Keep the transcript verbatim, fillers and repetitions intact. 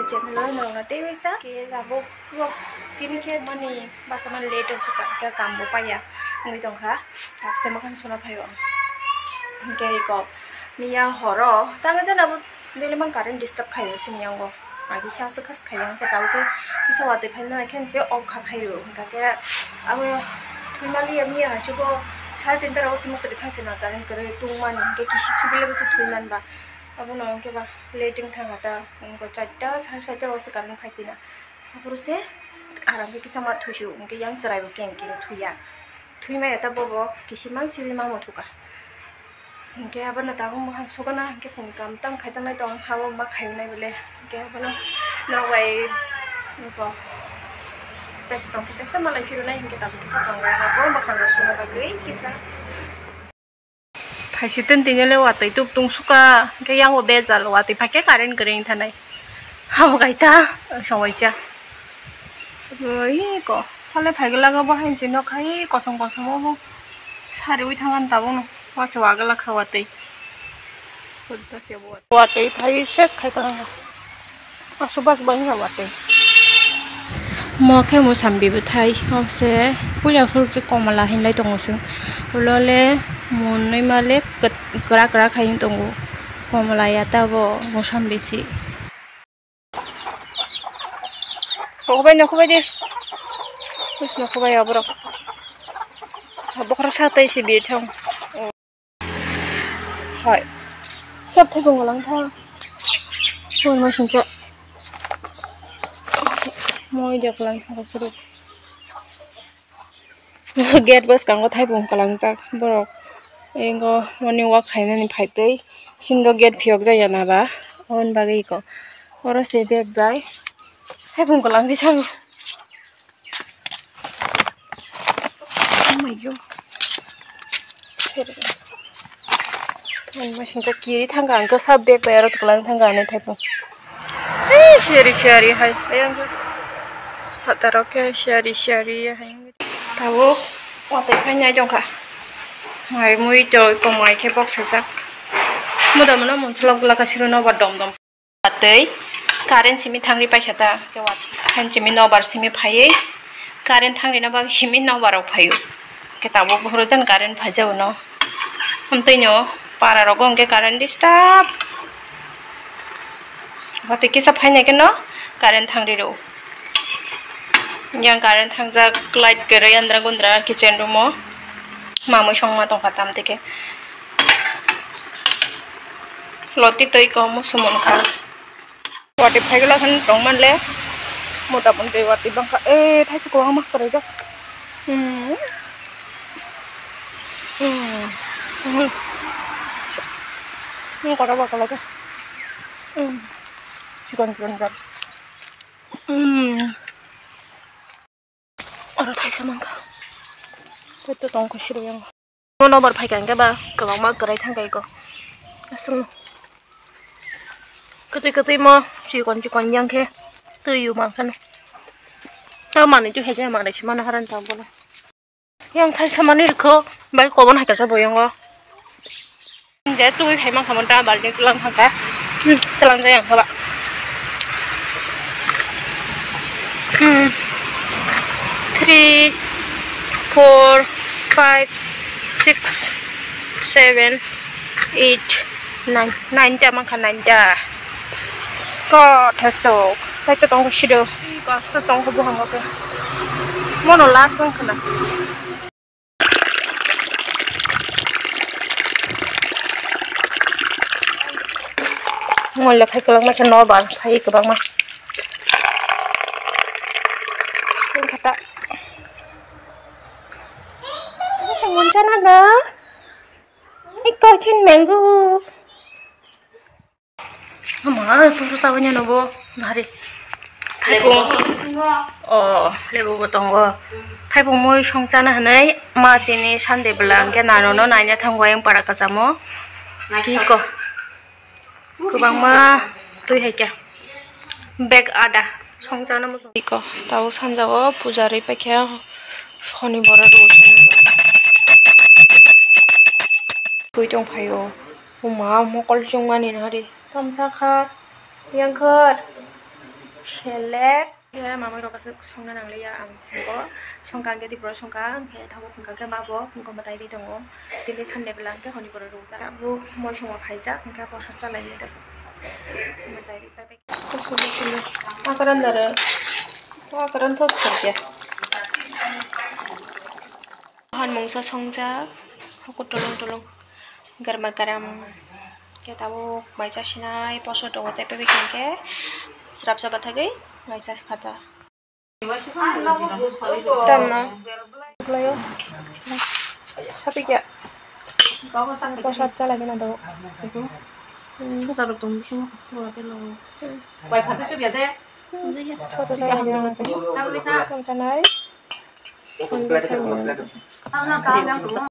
Channel o norokno tei waisa khe abo tini khe mani basa mani late wngkha, khe kambo paiya wngwi tongkha, taksa mokhang suna phaio. Hwnkhe iko miya horo tangwi tangwi abo daily mang current disturb khaio sini yango. Agi khe aswk khas khaio, hwnkhe tabukhe kisa watwi phaina nai khe se off kha khaio, hwnkha khe abo thwimaliya miya haichugo sare tinta rogo se muktwi thangsinai current kwrwi tungmani, hwnkhe kisik subilai bwse thwimanba. Abono hwnkhe ba late wng thangkha ta, wngkha charta sare charta rogo se current phaisina. Aphuru se aram khe kisa ma thuisio, hwnkhe yang chwrai bo keng keng thuya. Thwi maya ta bobo kisimang sibimang mothuka. Hwnkhe abono tabuk mwkhang sukana, hwnkhe phone kam tang khaijaknai tong, abo ma khainai bole. Hwnkhe abono norok bai nuko tesa tongkhe tesa malai phirunai, hwnkhe tabuk kisa tongo, abo mwkhang rok suna bagwi kisa. Thaisitwng tini le watwi tuk tung suka, hwnkhe yango bejal watwi phai khe current kwrwi wng thanai. Abo kaisa somoisa. Oi ko, hale phai glak bo hai se nokha, ei kosom kosom obo sariwi thangani tabukno. Waisa wagwlak kha watwi. Watwi phai ses khai kwrwngkha. Aswk bas bas wngkha watwi. Mo khe mosambi bwthai, o se puila phuru khe komla hinlai tongo chwng. Ulo le monwi ma le kwt-, kwrak kwrak hai wng tongo. Komla ya ta bo mosambi se. Nokhubai, nokhubai de. Bus nokhubai ya borok. Bokhorok sa tei se bithang. Hai. Sab thai bung lang tha. Bung ma singcha. Moi dia lang tha suru. Gate bwskango thaipung kwlangjak borok. Ingo morning walk khainani phaitwi. Simrok gate phiyokjak ya naba. Aboni bagwi iko. Oro se bag bai. Thaipung kwlangdi sango. Oh my God. Ani masing ta kiri thangka ang khe sa bag bai aro kwlang thangka ani thaipung. Ei, siyari, siyari hai. Ayang khe. Phataro khe siyari, siyari hai. Tabuk watwi phainai tongkha. Mai mui toi komai khe bok sajak. Muda muno monsolok glaka siro nobar dom dom. Watwi current simi thangri paikha ta. Khe wat-, current simi nobar simi phaiwi. Current thangri no bagwi simi nobar rok phaio. Khe tabuk horo jan current phaijao no. Amtwi no para rogo hwnkhe current disturb. Watwi kisa phainai khe no current thangri rw. Yang current thangjak, light kwrwi andra gundra kitchen room o. Mamwi songma tongkha tamtwi khe. Loti twi komo sumon kha. Watwi phaigwlak hwn tongmanle. Mota motwi watwi bangkha. Eh, thaisa kwbangma kwrwijak. Hmm. Hmm. Hmm. Hmm, kotor ba kwlai khe. Hmm. Chikon chikon jak. Hmm. Oro thaisa mankha. Tei to tongkha siro yang. Mo nobar phaikha hwnkhe ba kwbangma kwrai thangkha iko. Aswkno. Kwtwi kwtwi mo chikon chikon yang khe twi o mankha no. Tei manwi twi khaisa manwi se mano harani tong bono. Yang thaisa manwi rwkho bai kobon hai kaisa boyongo. Je twi phai mankha mo ta balti twlang thangkha. Hmm, twlang jai ang kha ba. Hmm. Three, four, five, six, seven, eight, nine. Nine ta mankha, nine ta. Ko thasok. Kaitor tongkha sido. Kaitor tongkha buhango khe. Mono last wngkha na. Mole khai kwbangma khe nobar khai kwbangma. Tei khe ta. Monchana da. Iko chin mango. Ama, turu sawanya no bo, hari. Thaipung. Oh, lebu bo tongo. Thaipung mui song chana hinui, ma tini Sunday bwla hwnkhe nanono naina thango ayang para kachamo. Kiko. Kwbangma twi hai khe. Bag ada. Song chana muchung. Kiko. Tabuk sanjao puja rwi paikha. Honi borok rw. Twi tong phaio. Uma mokol chwngmani nari. Tamsa kha, yang kha. Selek. Khe mamai rok aswk songna nangliya ang bisingo. Songkha ang khe tipra songkha, ang khe tabuk wngkha khe ma bo, wngkha mwtai ri tongo. Tini Sunday bwla ang khe hwnwi borok rwkha. Tabuk moi songma phaijak, hwnkhe bwswk chalainwi tabuk. Mwtai ri pai pai. Akaran dara. Akaran thos thos ya. Bahan mungsa songjak, hoko tolong tolong, garma garam, khe tabuk maisa sinai, poso tongo, chaipa bikang khe srapsa bathagwi maisa khata. Tamna. Sapi kya? Poso chala gina do. Poso chala gina do. Poso sanai.